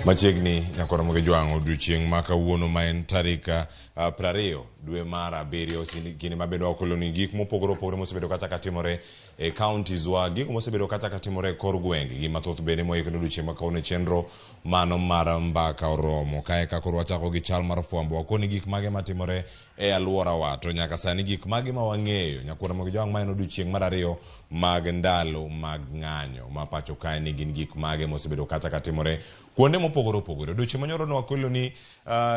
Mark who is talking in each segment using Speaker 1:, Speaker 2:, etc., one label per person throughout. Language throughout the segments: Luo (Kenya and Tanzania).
Speaker 1: Machiegni nyakoro Moge Jwang' odiochieng' ma kawuono ma en tarik 20 dwe mar 7 kinde ma bende wakeloni gik mopogore opogore mosebedo kata katimore e counties wa, gigo mosebedo kata katimore e kor gwenge gi mathoth bende moikne odiochieng' ma kawuono e chenro mano mar Mbaka Oromo. Kae ka koro wachako gi chal mar fwambo, wakoni gik mage matimore e alworawa to nyaka sani gik mage ma wang'eyo. Nyakwar Ramogi Jwang' ma en odiochieng' mar ariyo mag ndalo mag ng'anyo ma pacho kae ni gin gik mage mosebedo kata katimore kuonde mopogore opogore. Odiochieng' manyoro ne wakeloni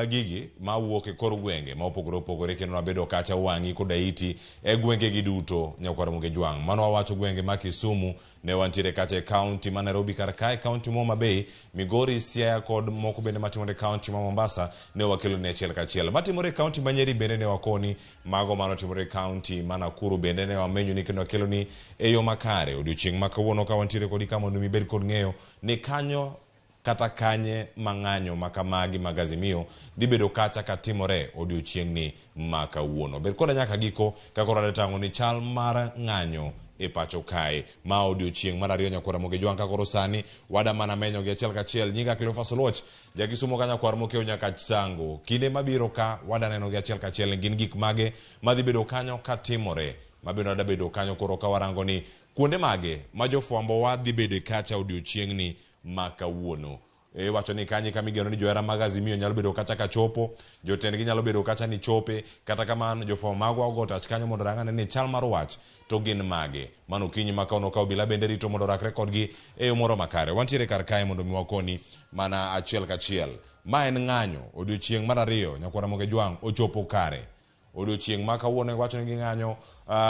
Speaker 1: gigi mawuok e kor gwenge ma opogore opogore kendo nabedo kacha wang'i koda iti e gwenge gi duto nyakwar Ramogi Jwang'. Mano wawacho gwenge ma Kisumu, ne wantiere kacha e kaunti ma Nairobi kar kae, kaunti ma Homa Bay, Migori, Siaya kod moko bende matimore e kaunti ma Mombasa ne wakelo ni achiel kachiel. Matimore e kaunti ma Nyeri bende ne wakoni, mago manotimore e kaunti ma Nakuru bende ne wamenyo ni kendo wakelo ni e yo makare. Odiochieng' ma kawuono ka wantiere kodi ka mondo mi ibed kod ng'eyo ni kanyo kata kanye ma ng'anyo ma kamagi mag Azimio dhi bedo kacha ka timore odiochieng'ni ma kawuono. Bed koda nyaka giko ka koro adwa ni chal mar ng'anyo e pacho kae. Ma odiochieng' mar ariyo nyakwar Ramogi Jwang' ka koro sani wada mana menyo gi achiel kachiel. Nyinga Cleophas Oluoch, jakisumo ka nyakwar Mokeo nyaka Sango. Kinde mabiro ka wada neno gi achiel kachiel gin gik mage madhi bedo kanyo katimore. Mabende wada bedo kanyo koro ka warango ni kuonde mage ma jofwambo wa dhi bedo kacha odiochieng'ni ma kawuono. Iwacho ni kanye kama igeno ni johera mag Azimio nyalo bedo kacha ka chopo, jotendgi nyalo bedo kacha ni chope, kata kamano jofwambo magwa ogo tach kanyo mondo orang ane ni chal mar wach to gin mage. Mano okinyi ma kawuono ka obila bende rito mondo orakre kodgi e yo moro makare. Wantiere kar kae mondo mi wakoni mana achiel kachiel. Ma en ng'anyo odiochieng' mar ariyo nyakwar Ramogi Jwang' ochopo kare. Odiochieng' ma kawuono iwacho ni ging'anyo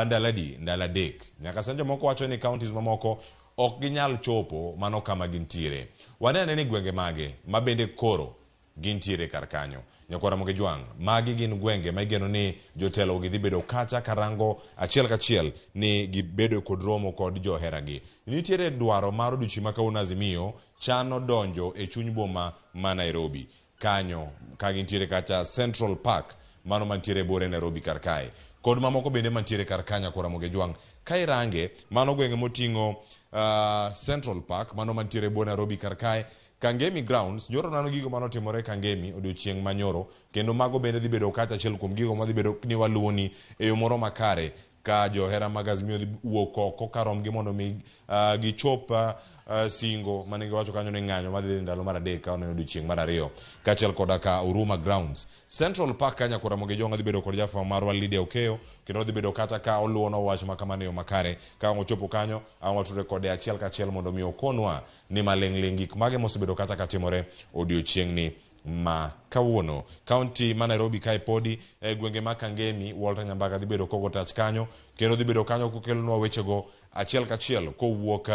Speaker 1: ndalo adi? Ndalo adek. Nyaka sani jomoko wacho ni counties mamoko ok ginyal chopo mano kama gintiere. Wane ane ni gwenge mage ma bende koro gintiere kar kanyo. Nyakwar Ramogi Jwang', magi gin gwenge ma igeno ni jotelo gi dhi bedo kacha karango achiel kachiel ni gibedo kod romo kod joheragi. Nitiere dwaro mar odiochieng' ma kawuono Azimio chano donjo e chuny boma ma Nairobi. Kanyo ka gintiere kacha Central Park mano mantiere e buore Nairobi kar kae kod mamoko bende mantiere kar ka nyakwar Ramogi Jwang' ka irange mano gwenge moting'o Central Park mano mantiere e buore Nairobi kar kae, Kangemi Grounds nyoro nano gigo manotimore Kangemi odiochieng' manyoro kendo mago bende dhi bedo kacha achiel kuom gigo madhi bedo ni waluwoni e yo moro makare ka johera mag Azimio dhi wuok oko karomgi mondo mi gichop singo mane giwacho kanyo ni ng'anyo madhi dhi ndalo mar adek ka oneno odiochieng' mar ariyo kaachiel koda ka Huruma Grounds. Central Park ka nyakwar Ramogi Jwang' dhi bedo kod jafwambo marwa Lydia Okeyo kendo dhi bedo kata ka oluwono wach ma kamano e yo makare. Ka ang' ochopo kanyo ang' watudre kode achiel kachiel mondo mi okonwa ni maling'ling' gik mage mosebedo kata katimore odiochieng'ni ma kawuono. Kaunti ma Nairobi kae podi e gwenge ma Kangemi, Walter Nyambaga dhi bedo kogo tach kanyo kendo dhi bedo kanyo kokelonwa wechego achiel kachiel kowuok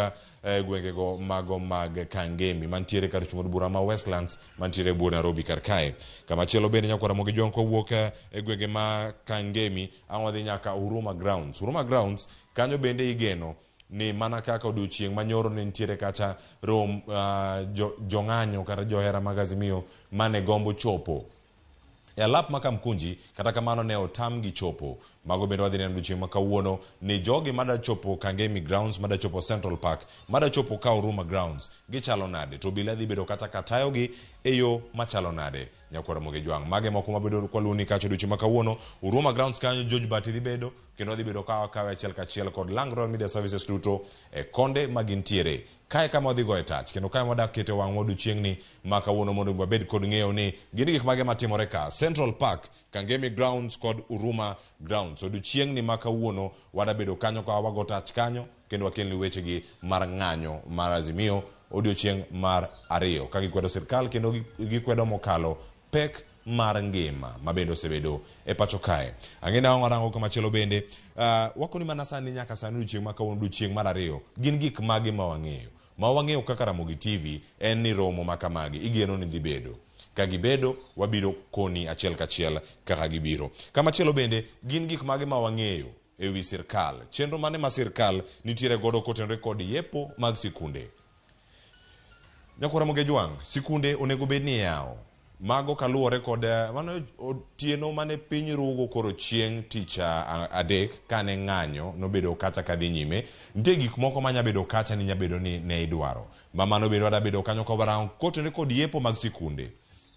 Speaker 1: e gwengego mago mag Kangemi mantiere kar chung' od bura ma Westlands mantiere e buo Nairobi kar kae. Kamachielo bende nyakwar Ramogi Jwang' kowuok e gwenge ma Kangemi ang' wadhi nyaka Huruma Grounds. Huruma Grounds kanyo bende igeno ni mana kaka odiochieng' manyoro ne nitiere kacha rom jong'anyo kata johera mag Azimio mane gombo chopo e alap ma Kamkunji, kata kamano ne otamgi chopo. Mago bende wadhi neno odiochieng' ma kawuono ni jogi mada chopo Kangemi Grounds, mada chopo Central Park, mada chopo ka Huruma Grounds gichalo nade, to obila dhi bedo kata katayogi e yo machalo nade. Nyakwar Ramogi Jwang' mage moko mabedo kwaluwoni kacha odiochieng' ma kawuono Huruma Grounds kanyo George Bati dhi bedo kendo wadhi bedo ka wakawe achiel kachiel kod Lang Royal Media Services duto e konde ma gintiere. Kae kama wadhi goye tach kendo kae wadak kete wang'wa odiochieng'ni ma kawuono mondo wabed kod ng'eyo ni gin gik mage matimore ka Central Park, Kangemi Grounds kod Huruma Grounds. Odiochieng'ni ma kawuono wadabedo kanyo ka wago tach kanyo kendo wakelni wechegi mar ng'anyo mar Azimio odiochieng' mar ariyo ka gikwedo sirkal kendo gikwedo mokalo pek mar ngima ma bende osebedo e pacho kae. Ang'e ni warango kamachielo bende wakoni mana sani nyaka sani odiochieng' ma kawuono odiochieng' mar ariyo gin gik mage ma wang'eyo. Ma wang'eyo kaka Ramogi TV en ni romo ma kamagi igeno ni dhi bedo. Ka gibedo wabiro koni achiel kachiel kaka gibiro. Kamachielo bende gin gik mage ma wang'eyo e wi sirkal. Chenro mane ma sirkal nitiere godo kotenore kod yepo mag sikunde. Nyakwar Ramogi Ajwang', sikunde onego bed ni iyawo. Mago kaluwore kod mano otieno mane piny rugo koro chieng' tich adek kane ng'anyo nobedo kacha kadhi nyime. Nitie gik moko manya bedo kacha ni nyabedo ni ne idwaro. Ma mano bende wada bedo kanyo ka warango kotenore kod yepo mag sikunde.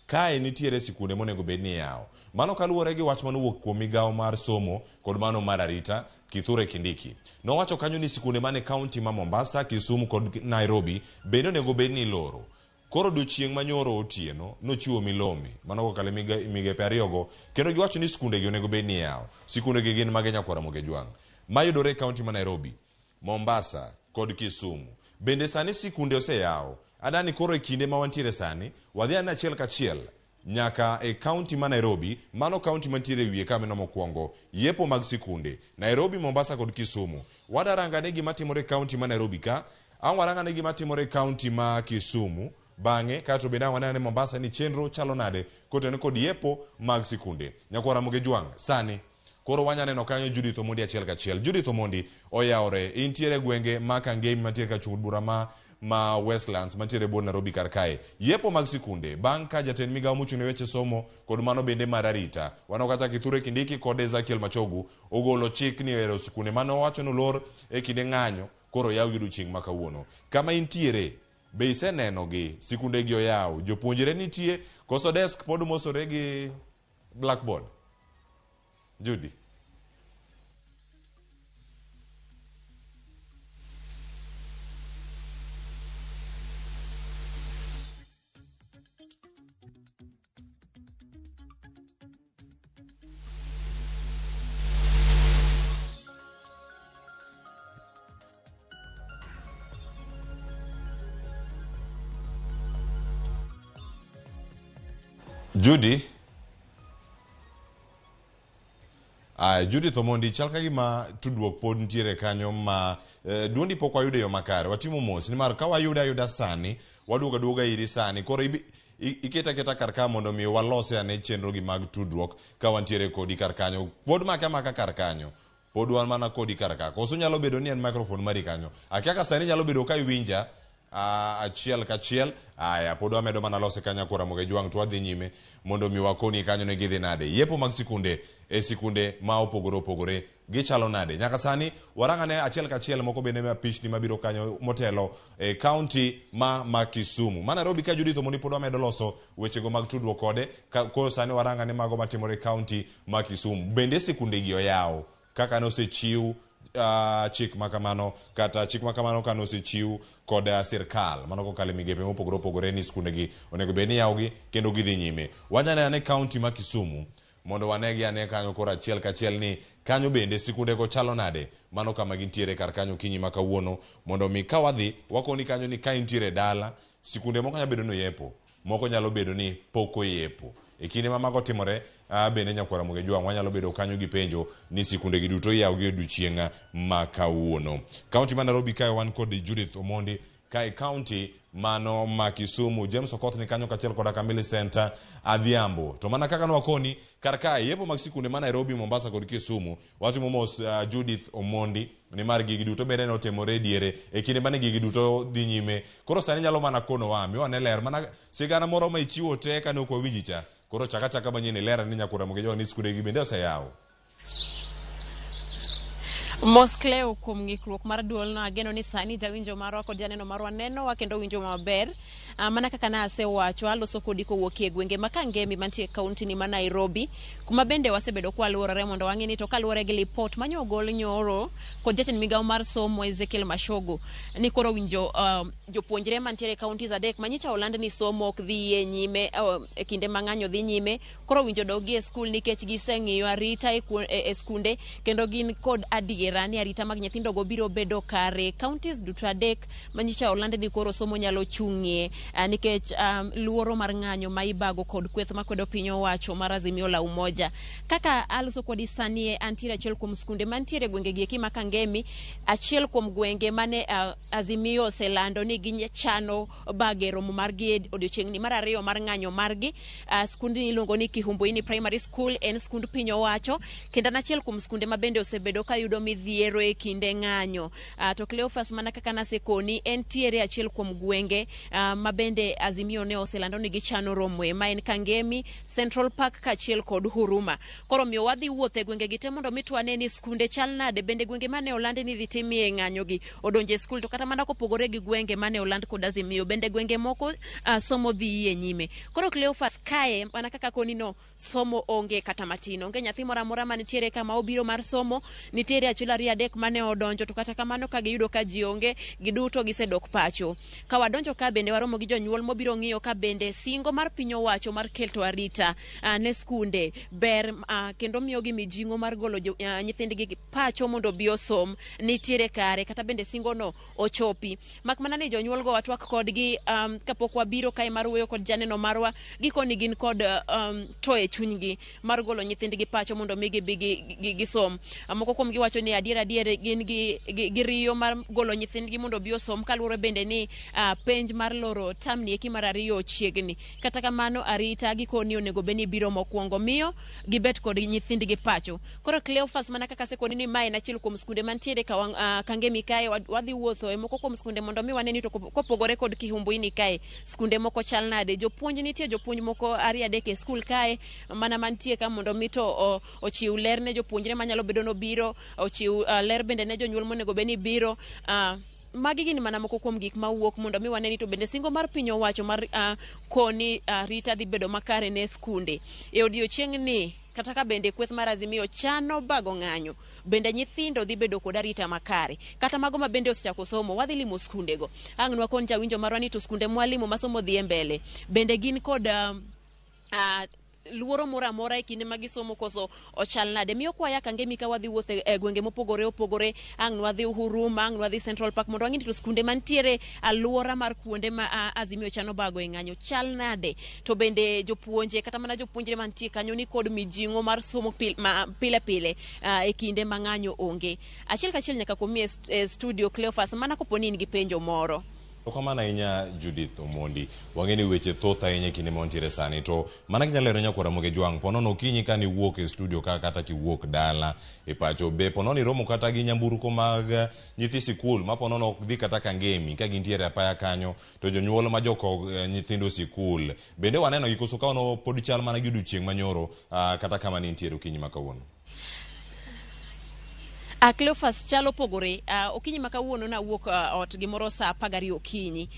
Speaker 1: Kae nitiere sikunde monego bed ni iyawo. Mano kaluwore gi wach manowuok kuom migawo mar somo kod mano mar arita, Kithure Kindiki. Nowacho kanyo ni sikunde man e kaunti ma Mombasa, Kisumu kod Nairobi bende onego bed ni iloro. Koro odiochieng' ma nyoro otieno nochiwo milome mano kokalo e migepe ariyogo kendo giwacho ni skundegi onego bed ni iyawo. Sikundegi gin mage nyakwar Ramogi Ajwang'? Mayudore e kaunti ma Nairobi, Mombasa kod Kisumu. Bende sani sikunde oseyaw. Adani koro e kinde ma wantiere sani, wadhi ane achiel kachiel nyaka e kaunti ma Nairobi, mano kaunti mantiere e wiye ka meno mokwongo, yepo mag sikunde, Nairobi, Mombasa kod Kisumu. Wadaranga ane gima timore e kaunti ma Nairobi ka, ang' warang ane gima timore e kaunti ma Kisumu bang'e, kaeto bende ang' wane ane Mombasa ni chenro chalo nade kotenore kod yepo mag sikunde. Nyakwar Ramogi Jwang', sani Koro wanya neno kanyo Judith Omondi achiel kachiel. Judith Omondi oyawore. Intiere gwenge ma Kangemi mantiere ka chung' bura ma Westlands mantiere bwo Nairobi kar kae. Yepo mag sikunde bang' ka jatend migawo mochung' ne weche somo kod mano bende mar arita. Waneno kata Kithure Kindiki kod Ezekiel Machogu ogolo chik ni ero sikunde mane owacho ni olor e kinde ng'anyo koro oyaw gi odiochieng' ma kawuono. Kama intiere be iseneno gi sikunde gi oyaw, jopuonjre nitie koso desk pod mosore gi blackboard? Judy. Judy. Aya, Judith Omondi, chal ka gima tudruok pod nitiere kanyo ma duondi pok wayudo e yo makare. Watimo mos nimar ka wayude ayuda sani, waduogo aduoga iri sani. Koro iketa aketa kar ka mondo mi walose ane chenro gi mag tudruok ka wantiere kodi kar kanyo. Pod make amaka kar kanyo. Pod wan mana kodi kar ka. Koso nyalo bedo ni en microphone mari kanyo. Akia ka sani nyalo bedo ka iwinja achiel kachiel. Aya, pod wamedo mana lose kanyo akora Ramogi Ajwang' to wadhi nyime mondo mi wakoni kanyo ne gidhi nade. Yepo mag sikunde e sikunde ma opogore opogore gichalo nade. Nyaka sani warang ane achiel kachiel moko bende ma pichni mabiro kanyo motelo e county ma Kisumu. Ma Nairobi ka Judith Omondi pod wamedo loso wechego mag tudruok kode. Koro sani warang ane mago matimore e county ma Kisumu. Bende sikunde gi oyaw kaka nosechiw chik makamano kata chik makamano ka nosechiw kod sirkal mano kokalo e migepe mopogore opogore ni skunde gi onego bed ni iyawogi kendo gidhi nyime. Wanyalo neno ane county ma Kisumu mondo wanegi ane kanyo koro achiel kachiel ni kanyo bende sikunde go chalo nade mano kama gintiere kar kanyo okinyi ma kawuono mondo mi ka wadhi wakoni kanyo ni ka intiere dala sikunde moko nyalo bedo ni oyepo moko nyalo bedo ni pok oyepo. E kinde ma mago timore, bende nyakwar Ramogi Ajwang' wanyalo bedo kanyo gi penjo ni sikunde gi duto iyawo gi odiochieng' ma kawuono. Kaunti ma Nairobi kae wan kod Judith Omondi, kae kaunti mano ma Kisumu James Okoth ni kanyo kachiel koda ka Millicent Adhiambo. To mana kaka nwakoni kar kae yepo mag sikunde ma Nairobi, Mombasa kod Kisumu, watimo mos Judith Omondi nimar gigi duto bende notimore diere e kinde mane gigi duto dhi nyime. Koro sani nyalo mana konowa, miwa ne ler mana sigana moro ma ichiwo te kane ok wawinji cha. Koro chaka chaka manyien iler ni nyakwar Ramogi Ajwang' ni sikunde gi bende oseyaw.
Speaker 2: Mos Cleo kuom ng'ikruok mar duolno. Ageno ni sani jawinjo marwa kod janeno marwa nenowa kendo winjo maber. Mana kaka nasewacho, aloso kodi kowuok e gwenge ma Kangemi mantie e kaunti ni ma Nairobi, kuma bende wasebedo kwaluorore mondo wang'e ni to kaluwore gi lipot manyo ogol nyoro kod jatend migawo mar somo Ezekiel Machogu ni koro winjo jopuonjre mantiere e counties adek manyicha oland ni somo ok dhi e nyime e kinde ma ng'anyo dhi nyime koro winjo dog e skul nikech giseng'iyo arita e skunde kendo gin kod adiera ni arita mag nyithindogo biro bedo kare. Counties duto adek manyicha oland ni koro somo nyalo chung'ie nikech luoro mar ng'anyo ma ibago kod kweth makwedo piny owacho mar Azimio la Umoja. Kaka aloso kodi sani e antiere achiel kuom skunde mantiere e gwenge gi eki ma Kangemi, achiel kuom gwenge mane Azimio oselando ni gichano bago e romo margi e odiochieng'ni mar ariyo mar ng'anyo margi. Skundni iluongo ni Kihumbuini Primary School, en skund piny owacho kendo en achiel kuom skunde ma bende osebedo ka yudo midhiero midhiero e kinde ng'anyo. To Cleophas, mana kaka nasekoni, entiere achiel kuom gwenge ma bende Azimio ne oselando ni gichano romoe, ma en Kangemi, Central Park kaachiel kod Huruma. Koro omiyo wadhi wuotho e gwenge gi te mondo mi to wane ni skunde chal nade, bende gwenge mane olandi ni dhi timie ng'anyo gi odonje skul, to kata mana kopogore gi gwenge mane oland kod Azimio, bende gwenge moko somo dhi e nyime. Koro Cleophas, kae mana kaka koni no, somo onge kata matin, onge nyathi moro amora manitiere kama obiro mar somo. Nitiere achiel, ariyo, adek mane odonjo, to kata kamano ka giyudo ka ji onge, giduto gisedok pacho. Ka wadonjo ka bende waromo gi jonyuol mobiro ng'iyo ka bende singo mar piny owacho mar keto arita ne skunde ber kendo miyogi mijing'o mar golo nyithindgi pacho mondo obi osom nitiere kare, kata bende singono ochopi. Mak mana ni jonyuol go watwak kodgi kapok wabiro kae mar wuoyo kod janeno marwa, gikoni gin kod to e chunygi mar golo nyithindgi pacho mondo mi gibi gisom. Moko kuomgi wacho ni adier adier gin gi riyo mar golo nyithindgi mondo obi osom, kaluwore bende ni penj mar loro term ni eki mar ariyo chiegni. Kata kamano arita gikoni onego bed ni biro mokwongo, miyo gibet kod nyithindgi pacho. Koro Cleophas, mana kaka asekoni ni mae en achiel kuom skunde mantiere Kangemi kae, wadhi wuotho e moko kuom skunde mondo mi wane ni to kopogore kod Kihumbuini kae, skunde moko chal nade. Jopuonj nitie, jopuonj moko ariyo adek e skul kae mana mantie ka mondo mi to ochiw ler ne jopuonjre manyalo bedo nobiro, ochiw ler bende ne jonyuol monego bed ni biro. Magi gin mana moko kuom gik mawuok mondo mi wane ni to bende singo mar piny owacho mar koni arita dhi bedo makare ne skunde e odiochieng' ni, kata ka bende kweth mar Azimio chano bago ng'anyo, bende nyithindo dhi bedo kod arita makare, kata mago ma bende osechako somo. Wadhi limo skundego. Ang' nwakon jawinjo marwa ni to skunde mwalimo ma somo dhi e mbele bende gin kod luoro moro amora e kinde ma gisomo koso ochal nade. Miyo kwaya Kangemi ka wadhi wuotho e gwenge mopogore opogore, ang' nwadhi Huruma, ang' nwadhi Central Park, mondo wang'i ni to skunde mantiere alwora mar kuonde ma Azimio chano bago e ng'anyo chal nade, to bende jopuonje kata mana jopuonjre mantie kanyo ni kod mijing'o mar somo pile pile e kinde ma ng'anyo onge. Achiel kachiel nyaka kuomi e studio, Cleophas, mana kopo ni in gi penjo moro.
Speaker 1: Erokamano ahinya, Judith Omondi. Wang'e ni weche thoth ahinya e kinde ma wantiere sani, to mana kinyalo lero nyakwara Ramogi Jwang', po nono okinyi ka niwuok e studio ka kata kiwuok dala e pacho, be po nono iromo kata gi nyamburko mag nyithi sikul ma po nono ok dhi kata Kangemi ka gintiere apaya kanyo, to jonyuol ma joko nyithindo sikul bende waneno gi koso ka ono pod chal mana gi odiochieng' manyoro kata kama nintiere okinyi ma kawuono?
Speaker 2: Cleophas, chalo opogore. Okinyi ma kawuono nawuok ot gimoro saa 12 okinyi.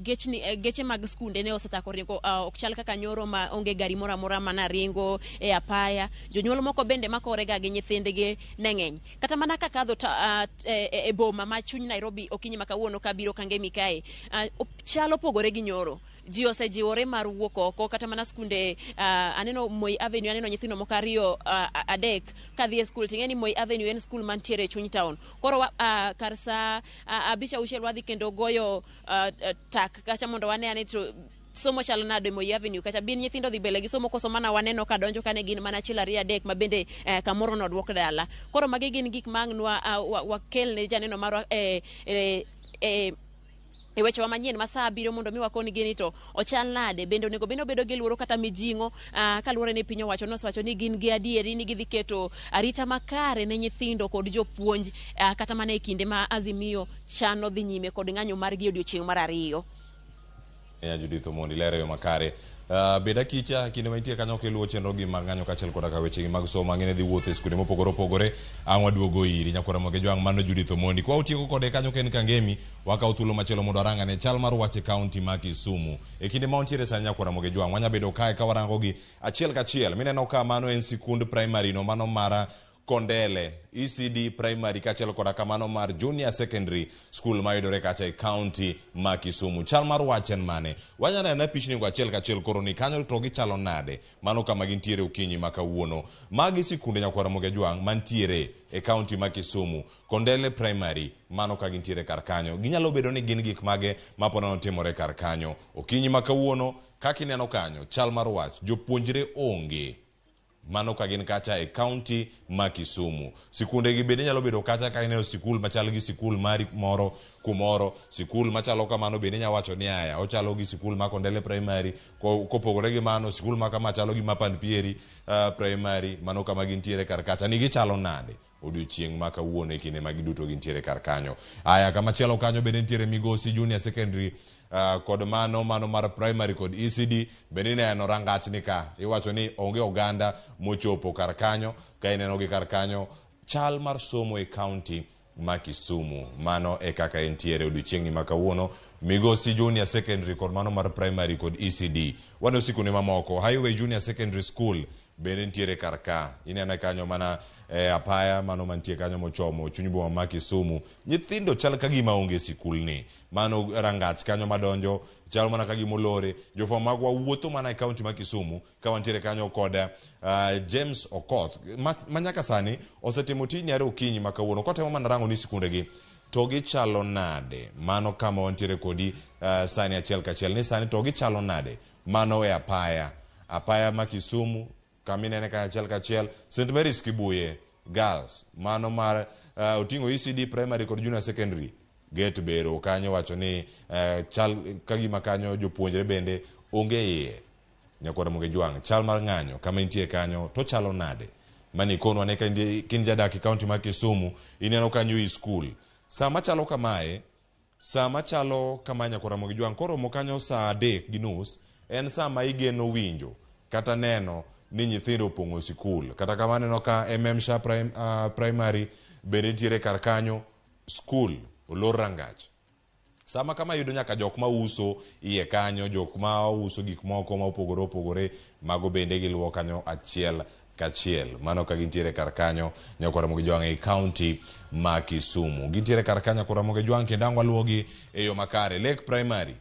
Speaker 2: Gechni, geche mag skunde ne osechako ringo. Ok chal kaka nyoro ma onge gari moro amora mana ringo e apaya. Jonyuol moko bende makorega gi nyithindgi ne ng'eny. Kata mana kakadho e boma ma chuny Nairobi okinyi ma kawuono kabiro Kangemi kae, chal opogore gi nyoro. Ji osejiwore mar wuok oko, kata mana skunde. Aneno Moi Avenue, aneno nyithindo moko ariyo, adek kadhi e skul. Ting'e ni Moi Avenue en skul mantiere e chuny town. Koro kar saa 5, 6 wadhi kendo goyo tak kacha mondo wane ane to somo chalo nade Moi Avenue kacha, bin nyithindo dhi mbele gi somo koso mana waneno ka donjo kane gin mana achiel, ariyo, adek ma bende kamoro nodwok dala. Koro magi gin gik ma ang' nwa wakel ne janeno marwa e wechewa manyien ma saa 7 mondo mi wakon gi ni to ochal nade, bende onego bed ni obedo gi luoro kata mijing'o kaluwore ni piny owacho nosewacho ni gin gi adieri ni gidhi keto arita makare ne nyithindo kod jopuonj kata mana e kinde ma Azimio chano dhi nyime kod ng'anyo margi e odiochieng' mar ariyo.
Speaker 1: Ya Judith Omondi lero yo makare. Bed akicha kinde ma intie kanyo kiluwo chenro gi mag ng'anyo kaachiel koda ka weche gi mag somo ang'e ni dhi wuotho e skunde mopogore opogore. Ang' waduogo iri nyakwara Ramogi Jwang'. Mano Judith Omondi. Kwa otieko kode kanyo ken Kangemi, wakawo thuolo machielo mondo arangane chal mar wach e kaunti ma Kisumu. E kinde ma wantiere sani, nyakwara Ramogi Jwang', wanya bedo kae ka warango gi achiel kachiel. Mineno ka mano en sikund primary no, mano mara Kondele ECD Primary kaachiel koda kamano mar Junior Secondary School mayudore kacha e kaunti ma Kisumu. Chal mar wach en mane? Wanyalo neno pichni go achiel kachiel koro ni kanyo to gichalo nade? Mano kama gintiere okinyi ma kawuono. Magi sikunde, nyakwar Ramogi Ajwang', mantiere e kaunti ma Kisumu. Kondele Primary, mano ka gintiere kar kanyo. Ginyalo bedo ni gin gik mage ma pod notimore kar kanyo. Okinyi ma kawuono, kaka ineno kanyo, chal mar wach, jopuonjre onge. Mano ka gin kacha e kaunti ma Kisumu. Sikunde gi bende nyalo bedo kacha ka ineno sikul machal gi sikul mari moro kumoro, sikul machalo kamano bende inya wacho ni aya, ochalo gi sikul ma Kondele Primary, kopogore gi mano sikul ma kama chalo gi ma Pan Pieri Primary, mano kama gintiere kar kacha ni gichalo nade odiochieng' ma kawuono e kinde ma giduto gintiere kar kanyo. Aya, kamachielo kanyo bende nitiere Migosi Junior Secondary kod mano mar primary kod ECD bende ineno rangach ni ka iwacho ni onge oganda mochopo kar kanyo. Ka ineno gi kar kanyo chal mar somo e kaunti ma Kisumu, mano e kaka entiere odiochieng'ni ma kawuono. Migosi Junior Secondary kod mano mar primary kod ECD. Waneno sikunde mamoko, Highway Junior Secondary School bende nitiere kar ka, inene kanyo mana apaya mano mantie kanyo mochomo chuny boma ma Kisumu. Nyithindo chal ka gima onge sikulni, mano rangach kanyo madonjo chal mana ka gima olore. Jofwambo magwa wuotho mana e kaunti ma Kisumu ka wantiere kanyo kod James Okoth ma nyaka sani osetimo tij nyare okinyi ma kawuono kotemo mana rango ni sikundegi to gichalo nade. Mano kama wantiere kodi sani achiel kachiel ni sani to gichalo nade. Mano e apaya ma Kisumu kama inene kanyo achiel kachiel. St Mary's Kibuye Girls mano mar oting'o ECD primary kod junior secondary gate bero kanyo wacho ni chal ka gima kanyo jopuonjre bende onge iye. Nyakwar Ramogi Jwang', chal mar ng'anyo kama intie kanyo to chalo nade? Mani konwa ne ka in jadak e kaunti ma Kisumu, ineno kanyo i skul. Sama chalo kamae, sama chalo kamae Nyakwar Ramogi Jwang', koromo kanyo saa 3:30, en sama igeno winjo kata neno ni nyithindo opong'o sikul. Kata kamano aneno ka MM Shah Primary bende nitiere kar kanyo, skul olor rangach. Sama kama yudo nyaka jok ma uso iye kanyo, jok ma uso gik moko ma opogore opogore, mago bende giluwo kanyo achiel kachiel. Mano ka gintiere kar kanyo Nyakwar Ramogi Jwang' e kaunti ma Kisumu. Gintiere kar kanyo Nyakwar Ramogi Jwang' kendo ang' waluwogi e yo makare. Lake Primary.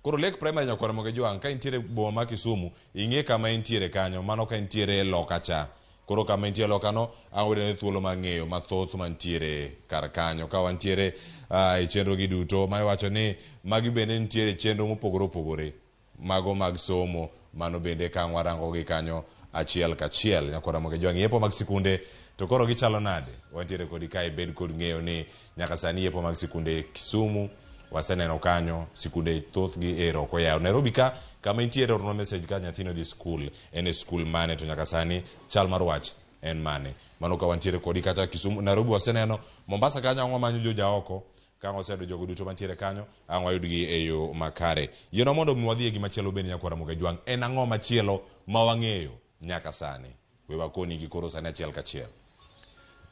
Speaker 1: Koro Lake Primary Nyakwar Ramogi Jwang' ka intiere boma ma Kisumu, ing'e kama intiere kanyo, mano ka intiere loka cha. Koro kama intiere loka no, ang' wayudo thuolo mar ng'eyo mathoth mantiere kar kanyo. Ka wantiere e chenro gi duto, ma iwacho ni magi bende nitiere chenro mopogore opogore, mago mag somo, mano bende ka ang' warango gi kanyo achiel kachiel. Nyakwar Ramogi Jwang', yepo mag sikunde to koro gichalo nade? Wantiere kodi kae, bed kod ng'eyo ni nyaka sani yepo mag sikunde Kisumu waseneno kanyo sikunde thothgi ero ok oyaw. Nairobi ka kama intiere ornwa message ka nyathino dhi skul, en e skul mane to nyaka sani chal mar wach en mane? Mano ka wantiere kodi kata Kisumu, Nairobi waseneno, Mombasa kanyo ang' wamanyo jo jaoko ka ang' waseyudo jogo duto mantiere kanyo, ang' wayudgi e yo makare. Yienwa mondo mi wadhi e gimachielo bende Nyakwar Ramogi Ajwang', en ang'o machielo ma wang'eyo nyaka sani? We wakoni gi koro sani achiel kachiel.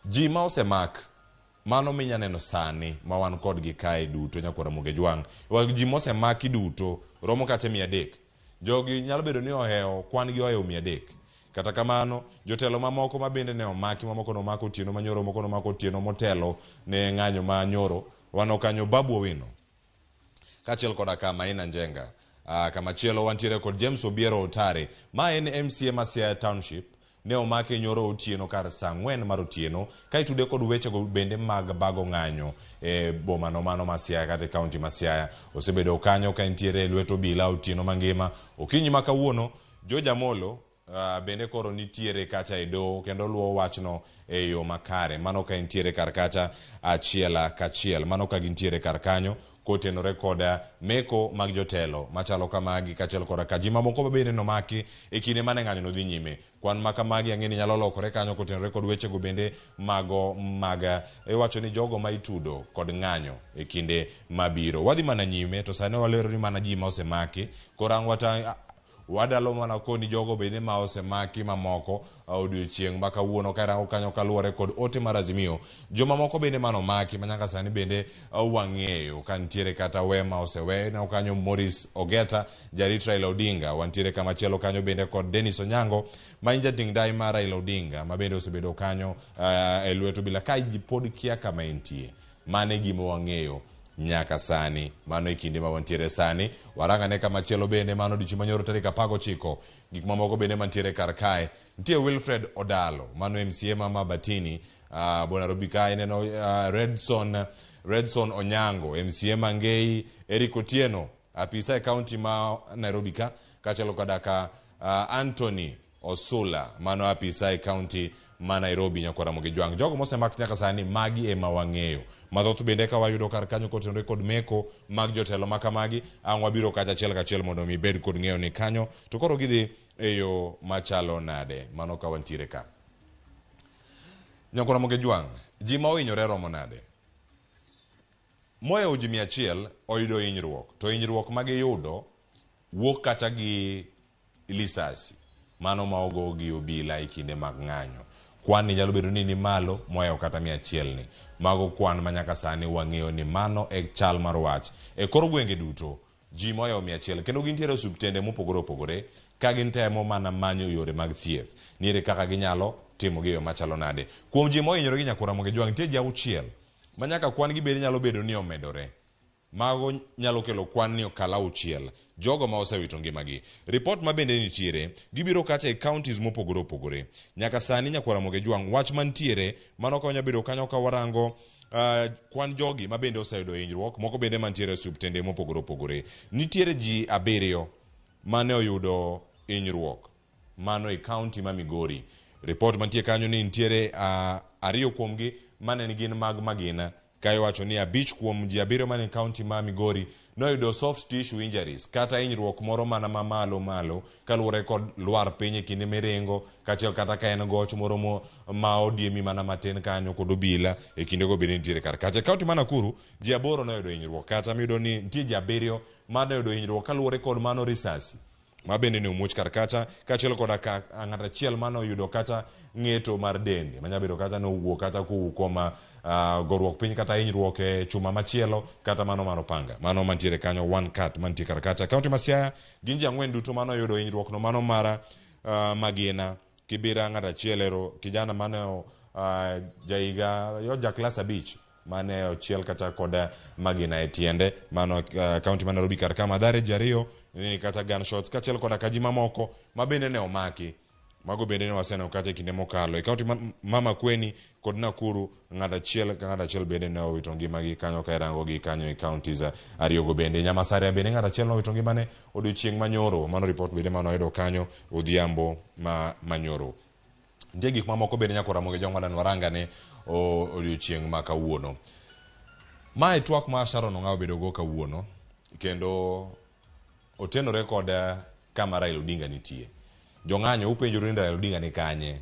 Speaker 1: Ji ma osemak, mano minya neno sani ma wan kodgi kae duto Nyakwar Ramogi Ajwang', ji mosemaki duto romo kata 300. Jogi nyalo bedo ni ohewo, kwan gi ohewo 300. Kata kamano, jotelo mamoko ma bende ne omaki, mamoko nomako otieno manyoro, moko nomako otieno motelo ne ng'anyo ma nyoro, wano kanyo Babu Owino, kaachiel koda ka Maina Njenga. Kamachielo wantiere kod James Obiero Otare, ma en MCA ma Siaya Township, ne omake nyoro otieno kar saa 4 mar otieno, ka itude kod wechego bende mag bago ng'anyo e bomano mano ma Siaya kata e kaunti ma Siaya. Osebedo kanyo ka entiere e lwet obila otieno mangima. Okinyi ma kawuono, George Amolo bende koro nitiere kacha e doho kendo luwo wachno e yo makare. Mano ka entiere kar kacha achiel kachiel. Mano ka gintiere kar kanyo kotenore kod meko mag jotelo machalo kamagi kaachiel koda ka ji mamoko ma bende nomaki e kinde mane ng'anyo nodhi nyime. Kwan ma kamagi ang'e ni nyalo lokore kanyo kotenore kod wechego bende mago mag iwacho ni jogo ma itudo kod ng'anyo e kinde mabiro. Wadhi mana nyime to sani walero ni mana ji ma osemaki. Koro ang' wata wadalo mana koni jogo bende ma osemaki mamoko odiochieng' ma kawuono ka irango kanyo kaluwore kod ote mar Azimio. Jomamoko bende manomaki ma nyaka sani bende wang'eyo ka nitiere kata we ma osewe. Ineno kanyo Maurice Ogeta, jarit Raila Odinga. Wantiere kamachielo kanyo bende kod Dennis Onyango ma en jating' dai mar Raila Odinga ma bende osebedo kanyo e lwet obila ka ji pod kia kama entie. Mano e gima wang'eyo nyaka sani. Mano e kinde ma wantiere sani. Warangane kamachielo bende mano odiochieng' manyoro tarik 19. Gik mamoko bende mantiere kar kae. Nitie Wilfred Odalo, mano MCA ma Mabatini, bo Nairobi kae ineno Redson Onyango, MCA Mangei, Eric Otieno, apisa e kaunti ma Nairobi ka, kaachiel koda ka Anthony Osula, mano apisa e kaunti ma Nairobi nyakwar Ramogi Jwang'. Jogo mosemak nyaka sani magi ema wang'eyo. Mathoth bende ka wayudo kar kanyo kotenore kod meko mag jotelo ma kamagi, ang' wabiro kacha achiel kachiel mondo mi bed kod ng'eyo ni kanyo to koro gidhi e yo machalo nade. Mano ka wantiere ka. Nyakwar Ramogi Jwang', ji ma ohinyore romo nade? Mohewo ji 100 oyudo hinyruok, to hinyruok ma giyudo wuok kacha gi lisasi mano ma ogo gi obila e kinde mag ng'anyo. Kwan ni nyalo bedo ni ni malo mohewo kata 100 ni. Mago kwan ma nyaka sani wang'eyo ni mano e chal mar wach. E kor gwenge duto, ji mohewo 100 kendo gintiere e osiptende mopogore opogore ka gintemo mana manyo yore mag thieth. Niere kaka ginyalo timo gi e yo machalo nade. Kuom ji mohinyore gi Nyakwar Ramogi Jwang' nitie ji auchiel ma nyaka kwan gi bende nyalo bedo ni omedore. Mago nyalo kelo kwan ni okal auchiel jogo ma osewito ngimagi. Ripot ma bende nitiere, gibiro kacha e counties mopogore opogore. Nyaka sani Nyakwar Ramogi Jwang' wach mantiere mano ka wanya bedo kanyo ka warango kwan jogi ma bende oseyudo hinyruok, moko bende mantiere e osiptende mopogore opogore. Nitiere ji abiriyo mane oyudo hinyruok mano e county ma Migori. Ripot mantie kanyo ni nitiere ariyo kuomgi mane gin mag magina ka iwacho ni abich kuom ji abiriyo mane county ma Migori noyudo soft tissue injuries kata hinyruok moro mana mamalo malo kaluwore kod lwar piny e kinde miringo kaachiel kata ka en goch moro mo, ma odiemi mana matin kanyo kod obila e kindego bende nitiere kar kacha. E county ma Nakuru ji aboro noyudo hinyruok kata miyudo ni nitie ji abiriyo manoyudo hinyruok kaluwore kod mano risasi ma bende ne omuoch kar kacha kaachiel koda ka ng'at achiel mane oyudo kata ng'eto mar dende manya bedo kata nowuok kata kowuok kuom goruok piny kata hinyruok e chuma machielo kata mano mar opanga mano mantiere kanyo one cut mantie kar kacha. Kaunti ma Siaya gin ji ang'wen duto mane oyudo hinyruok no mano mar magina Kibira ng'at achiel ero kijana mane jahiga yo ja klas abich mane ochiel kata kod magina e tiende mano kaunti ma Nairobi kar ka. Mathare ji ariyo ni kata gunshots kaachiel koda ka ji mamoko ma bende ne omaki mago bende ne waseneno kacha e kinde mokalo e kaunti ma Makueni kod Nakuru ng'at achiel ka ng'at achiel bende ne owito ngimagi kanyo ka irango gi kanyo e counties ariyogo bende. Nyamasaria bende ng'at achiel nowito ngimane odiochieng' manyoro mano report bende mane wayudo kanyo odhiambo ma manyoro. Nitie gik mamoko bende nyaka Ramogi Jwang' madan warangane odiochieng' ma kawuono. Mae twak ma Sharon Ong'awo obedo go kawuono kendo otenore kod kama Raila Odinga nitie. Jong'anyo upenjoru ni Raila Odinga ni kanye?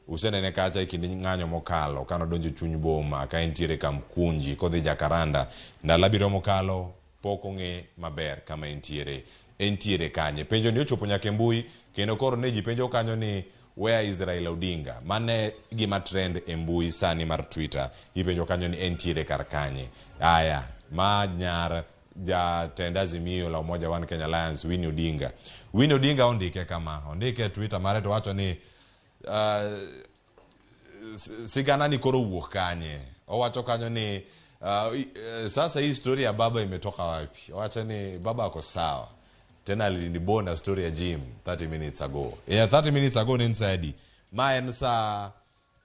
Speaker 1: Usenene kacha e kinde ng'anyo mokalo kane odonjo e chuny boma ka entiere Kamkunji kodhi Jakaranda. Ndalo abiriyo mokalo pok ong'e maber kama entiere. Entiere kanye? Penjo ni ochopo nyaka e mbui kendo koro ne ji penjo kanyo ni where is Raila Odinga? Mane gima trend e mbui sani mar Twitter. Ipenjo kanyo ni entiere kar kanye? Aya, ma nyar jatend Azimio la Umoja One Kenya Alliance Winnie Odinga. Winnie Odinga ondike kama, ondike e Twitter mare to wacho ni sigana ni koro wuok kanye? Owacho kanyo ni sasa hii story ya baba imetoka wapi? Owacho ni baba ako sawa. Tena alinibona story ya gym 30 minutes ago. Yeah, 30 minutes ago ne en saa adi? Ma en saa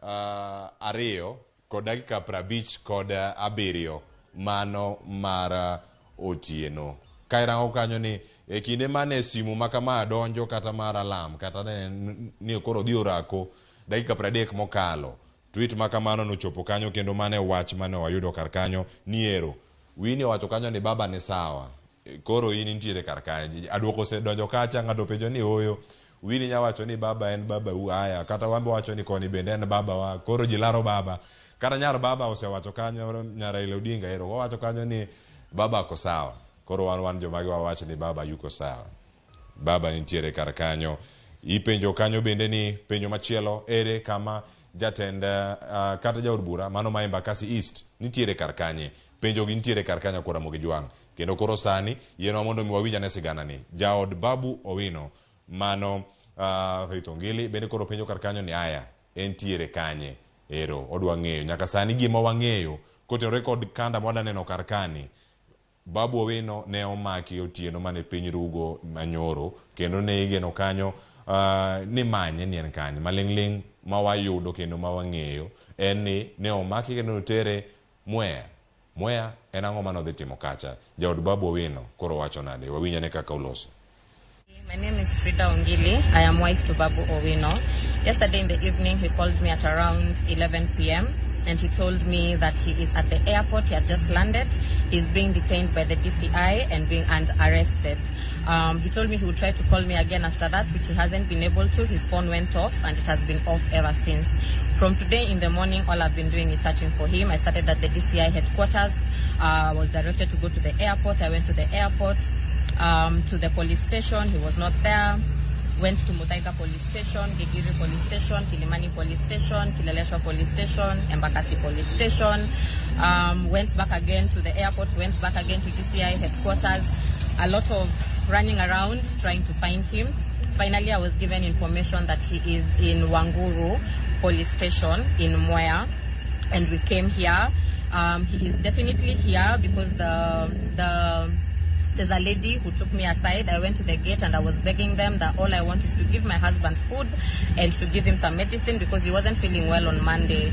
Speaker 1: 2 kod dakika 57 mano mar otieno. Ka irango kanyo ni e kinde mane simu ma kama donjo kata mar alarm kata ne ni koro dhi orako dakika 30 mokalo. Tweet ma kamano nochopo kanyo kendo mane wach mane wayudo kar kanyo ni ero. Winnie owacho kanyo ni baba ni sawa. Koro in intiere kar kanye? Aduoko osedonjo kacha ng'ato penjo ni oyo. Winnie nya wacho ni baba en baba u aya kata wambe wacho ni koni bende en baba wa koro ji laro baba. Kata nyar baba osewacho kanyo nyar Raila Odinga ero owacho kanyo ni baba ako sawa. Koro wan jomage wawach ni baba yuko sawa. Baba nitiere kar kanyo. Ipenjo kanyo bende ni penjo machielo ere kama jatend kata jaod bura mano ma Embakasi East nitiere kar kanye. Penjo gi nitiere kar kanyo kod Ramogi Jwang'. Kendo koro sani yienwa mondo mi wawinj ane sigana ni. Jaod Babu Owino mano Faith Ongili bende koro penjo kar kanyo ni aya entiere kanye. Ero odwa ng'eyo. Nyaka sani gima wang'eyo kotenore kod kanda ma wadaneno kar kani Babu Owino ne omaki otieno mane piny rugo manyoro kendo ne igeno kanyo ni manye ni en kanye. Maling'ling' ma wayudo kendo ma wang'eyo en ni ne omaki kendo notere Mwea. Mwea en ang'o mane odhi timo kacha? Jaod Babu Owino koro wacho nade? Wawinj ane kaka oloso.
Speaker 3: My name is Frida Ongili. I am wife to Babu Owino. Yesterday in the evening, he called me at around 11 p.m. and he told me that he is at the airport. He had just landed. He's being detained by the DCI and being and arrested. He told me he would try to call me again after that, which he hasn't been able to. His phone went off and it has been off ever since. From today in the morning, all I've been doing is searching for him. I started at the DCI headquarters. I was directed to go to the airport. I went to the airport, to the police station. He was not there. Went to Muthaiga Police Station, Gigiri Police Station, Kilimani Police Station, Kileleshwa Police Station, Embakasi Police Station. Went back again to the airport, went back again to DCI headquarters. A lot of running around trying to find him. Finally, I was given information that he is in Wanguru Police Station in Mwea, and we came here. He is definitely here because there's a lady who took me aside. I went to the gate and I was begging them that all I want is to give my husband food and to give him some medicine because he wasn't feeling well on Monday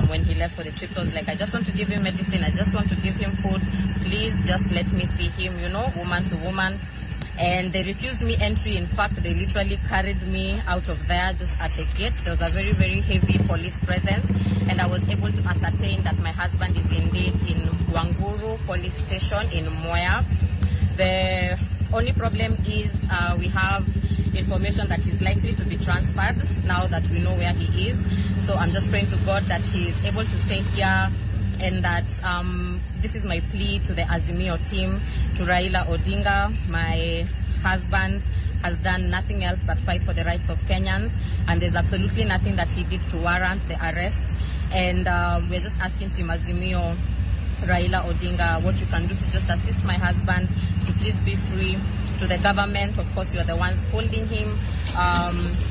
Speaker 3: when he left for the trip. So I was like, I just want to give him medicine. I just want to give him food. Please just let me see him, you know, woman to woman. And they refused me entry. In fact, they literally carried me out of there just at the gate. There was a very, very heavy police presence. And I was able to ascertain that my husband is indeed in Wanguru Police Station in Mwea. The only problem is we have information that he's likely to be transferred now that we know where he is. So I'm just praying to God that he is able to stay here, and that this is my plea to the Azimio team, to Raila Odinga. My husband has done nothing else but fight for the rights of Kenyans, and there's absolutely nothing that he did to warrant the arrest. And we're just asking Team Azimio, Raila Odinga, what you can do to just assist my husband to please be free. To the government, of course, you are the ones holding him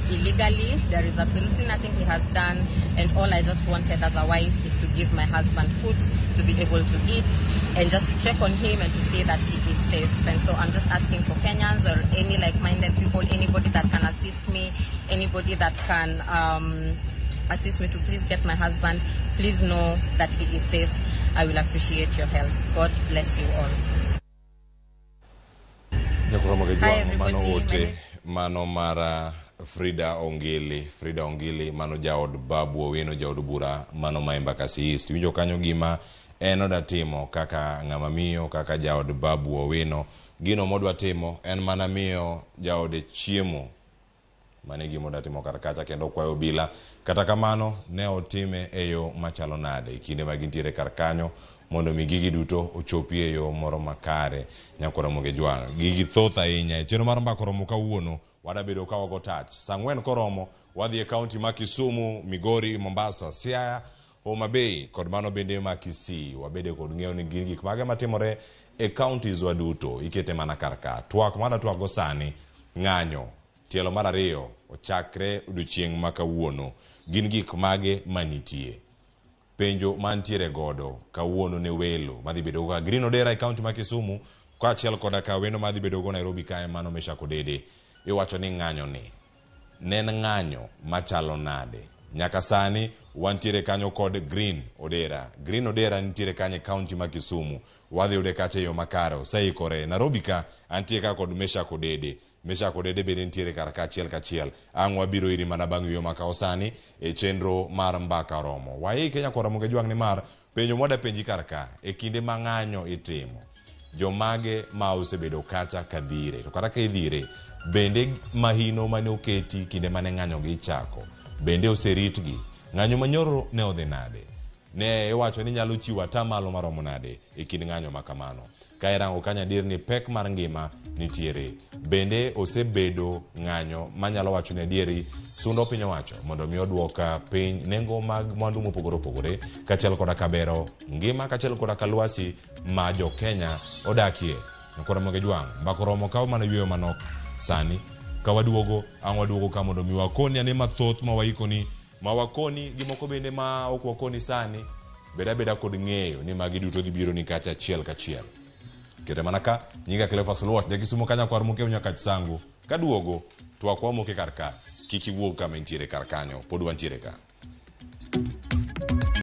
Speaker 3: illegally. There is absolutely nothing he has done, and all I just wanted as a wife is to give my husband food, to be able to eat, and just to check on him and to see that he is safe. And so I'm just asking for Kenyans or any like-minded people, anybody that can assist me, anybody that can assist me to please get my husband, please know that he is safe. I will appreciate your help. God bless you all. Hi everybody.
Speaker 1: Mano ote mano mara Frida Ongili. Frida Ongili mano jaod Babu Owino, jaod bura mano ma Embakasi East. Winjo kanyo gima en oda timo kaka ng'ama miyo, kaka jaod Babu Owino. Gino modwa timo en mana miyo jaode chiemo. Mane gima odwa timo kar kacha, kendo kwayo obila. Kata kamano ne otime e yo machalo nade kinde ma gintiere kar kanyo mondo mi gigi duto ochopi e yo moro makare. Nyakora Ramogi Jwang', gigi thoth ahinya e chenro mar Mbaka Oromo kawuono. Wadabedo ka wago touch saa 4 koromo wadhi e kaunti ma Kisumu, Migori, Mombasa, Siaya, Homa Bay kod mano bende ma Kisii. Wabede kod ng'eyo ni gin gik mage matimore e counties wa duto. Ikete mana kar ka twak mana twak go sani. Ng'anyo tielo mar 2 ochakre odiochieng' ma kawuono. Gin gik mage manitie? Penjo mantiere godo kawuono ne welo madhi bedo ka Green Odera e kaunti ma Kisumu kaachiel koda ka wendo madhi bedo go Nairobi kae mano Meshack Odede. Iwacho ni ng'anyo ni ne en ng'anyo machalo nade? Nyaka sani wantiere kanyo kod Green Odera. Green Odera nitiere kanyo e kaunti ma Kisumu. Wadhi yude kacha e yo makare, oseikore. Nairobi ka antie ka kod Meshack Odede. Meshack Odede bende nitiere kar kachiel kachiel. Ang' wabiro iri mana bang' yueyo makawo sani e chenro mar Mbaka Oromo. Waike Nyakwar Ramogi Jwang' nimar penjo mwada penji kar ka e kinde ma ng'anyo itimo, jomage ma osebedo kacha kadhire, to kata ka idhire bende mahino mane oketi kinde mane ng'anyo gi ichako bende oseritgi? Ng'anyo manyoro ne odhi nade? Ne iwacho ni nyalo chiwo atamalo maromo nade e kind ng'anyo ma kamano? Ka irango kanyo adier ni pek mar ngima nitiere, bende osebedo ng'anyo manyalo wacho ni adieri sundo piny owacho mondo mi oduok piny nengo mag mwandu mopogore opogore kaachiel koda ka bero ngima kaachiel koda ka lwasi ma jo Kenya odakie. Nyakwar Ramogi Jwang', Mbaka Oromo kawo mana yueyo manok sani. Ka waduogo, ang' waduogo ka mondo mi wakoni ane mathoth ma waikoni, ma wakoni gi moko bende ma ok wakoni sani. Bed abeda kod ng'eyo ni magi duto dhi biro ni kacha achiel kachiel. Kete mana ka nyinga Cleophas Oluoch, ja Kisumu ka nyakwar Mokeu Nyakach Sango. Kaduogo to wakwamoke kar ka, kik iwuog kama intiere kar kanyo, pod wantiere ka.